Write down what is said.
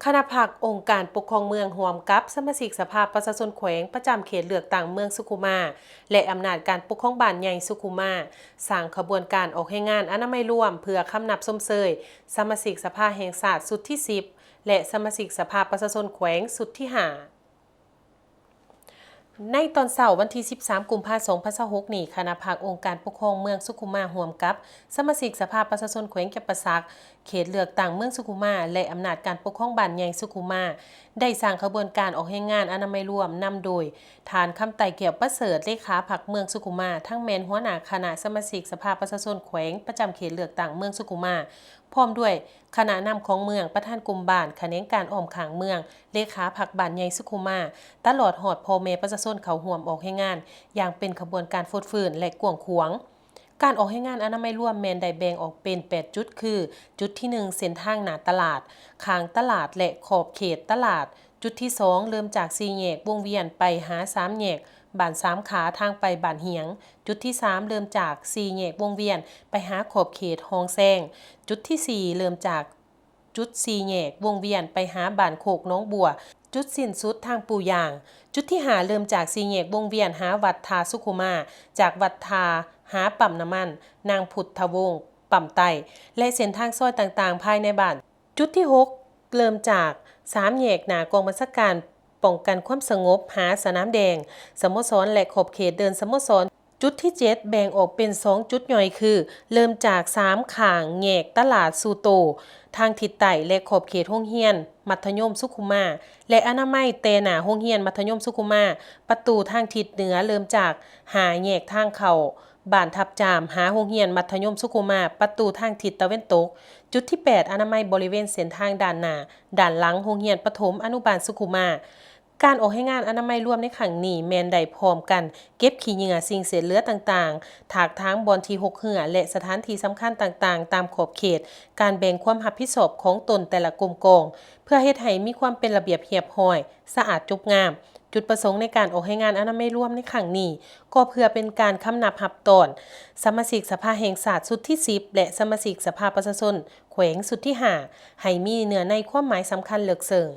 ຄະນະພັກອົງການປົກຄອງເມືອງ ຮ່ວມກັບສະມາຊິກສະພາປະຊາຊົນແຂວງ ປະຈຳເຂດເລືອກຕັ້ງເມືອງສຸຂຸມາ ແລະ ອຳນາດການປົກຄອງບ້ານໃຫຍ່ສຸຂຸມາ ສ້າງຂະບວນການອອກແຮງງານອະນາໄມລວມ ເພື່ອຄຳນັບຊົມເຊີຍສະມາຊິກສະພາແຫ່ງຊາດຊຸດທີສິບ ແລະ ສະມາຊິກສະພາປະຊາຊົນແຂວງຊຸດທີຫ້າ. ໃນຕອນເຊົ້າວັນທີສິບສາມ ກຸມພາ ສອງພັນຊາວຫົກນີ້, ຄະນະພັກອົງການປົກຄອງເມືອງສຸຂຸມາ ຮ່ວມກັບສະມາຊິກສະພາປະຊາຊົນແຂວງຈຳປາສັກ, ເຂດເລືອກຕັ້ງເມືອງສຸຂຸມາ ແລະ ອຳນາດການປົກຄອງບ້ານໃຫຍ່ສຸຂຸມາ ໄດ້ສ້າງຂະບວນການອອກແຮງງານອະນາໄມລວມ ນຳໂດຍ ທ່ານ ຄຳໄຕ ແກ້ວປະເສີດ ເລຂາພັກເມືອງສຸຂຸມາ, ທັງແມ່ນຫົວໜ້າຄະນະສະມາຊິກສະພາປະຊາຊົນແຂວງ ປະຈຳເຂດເລືອກຕັ້ງເມືອງສຸຂຸມາ, ພ້ອມດ້ວຍຄະນະນຳຂອງເມືອງ, ປະທານກຸ່ມບ້ານ, ຂະແໜງການອ້ອມຂ້າງເມືອງ, ເລຂາພັກບ້ານໃຫຍ່ສຸຂຸມາ, ຕະຫຼອດຮອດພໍ່ແມ່ປະຊາຊົນເຂົ້າຮ່ວມອອກແຮງງານຢ່າງເປັນຂະບວນການຟົດຟື້ນ ແລະ ກວ້າງຂວາງ. ການອອກແຮງງານອະນາໄມລວມແມ່ນໄດ້ແບ່ງອອກເປັນແປດຈຸດ ຄື ຈຸດທີໜຶ່ງ ເສັ້ນທາງໜ້າຕະຫຼາດ, ຂ້າງຕະຫຼາດ ແລະ ຂອບເຂດຕະຫຼາດ. ຈຸດທີສອງ ເລີ່ມຈາກສີ່ແຍກວົງວຽນໄປຫາສາມແຍກບ້ານສາມຂາ ທາງໄປບ້ານຫຽງ. ຈຸດທີສາມ ເລີ່ມຈາກສີ່ແຍກວົງວຽນໄປຫາຂອບເຂດຮ່ອງແຊງ. ຈຸດທີສີ່ ເລີ່ມຈາກຈຸດສີ່ແຍກວົງວຽນໄປຫາບ້ານໂຄກໜອງບົວ, ຈຸດສິ້ນສຸດທາງປູຢາງ. ຈຸດທີຫ້າ ເລີ່ມຈາກສີ່ແຍກວົງວຽນຫາວັດທ່າສຸຂຸມາ, ຈາກວັດທ່າຫາປ້ຳນ້ຳມັນນາງພຸດທະວົງ ປ້ຳໃຕ້ ແລະ ເສັ້ນທາງຊອຍຕ່າງໆພາຍໃນບ້ານ. ຈຸດທີຫົກ ເລີ່ມຈາກສາມແຍກໜ້າກອງບັນຊາການປ້ອງກັນຄວາມສະຫງົບ ຫາສະໜາມແດງສະໂມສອນ ແລະ ຂອບເຂດເດີ່ນສະໂມສອນ. ຈຸດທີເຈັດ ແບ່ງອອກເປັນສອງຈຸດຍ່ອຍ ຄື ເລີ່ມຈາກສາມຂ້າງແຍກຕະຫຼາດຊູໂຕ ທາງທິດໃຕ້ ແລະ ຂອບເຂດໂຮງຮຽນມັດທະຍົມສຸຂຸມາ ແລະ ອະນາໄມແຕ່ໜ້າໂຮງຮຽນມັດທະຍົມສຸຂຸມາ, ປະຕູທາງທິດເໜືອ ເລີ່ມຈາກຫ້າແຍກທາງເຂົ້າ ບ້ານທັບຈາມ ຫາໂຮງຮຽນມັດທະຍົມສຸຂຸມາ ປະຕູທາງທິດຕາເວັນຕົກ. ຈຸດທີແປດ ອະນາໄມບໍລິເວນເສັ້ນທາງດ້ານໜ້າ, ດ້ານຫຼັງໂຮງຮຽນປະຖົມອະນຸບານສຸຂຸມາ. ການອອກແຮງງານອະນາໄມລວມໃນຄັ້ງນີ້ ແມ່ນໄດ້ພ້ອມກັນເກັບຂີ້ເຫຍື້ອສິ່ງເສດເຫຼືອຕ່າງໆ, ຖາກຖາງບ່ອນທີ່ຮົກເຮື້ອ ແລະ ສະຖານທີ່ສຳຄັນຕ່າງໆ ຕາມຂອບເຂດການແບ່ງຄວາມຮັບຜິດຊອບຂອງຕົນແຕ່ລະກົມກອງ ເພື່ອເຮັດໃຫ້ມີຄວາມເປັນລະບຽບຮຽບຮ້ອຍ, ສະອາດຈົບງາມ. ຈຸດປະສົງໃນການອອກແຮງງານອະນາໄມລວມໃນຄັ້ງນີ້ ກໍເພື່ອເປັນການຄຳນັບຮັບຕ້ອນສະມາຊິກສະພາແຫ່ງຊາດຊຸດທີສິບ ແລະ ສະມາຊິກສະພາປະຊາຊົນແຂວງຊຸດທີຫ້າ ໃຫ້ມີເນື້ອໃນຄວາມໝາຍສຳຄັນເລິກເຊິ່ງ.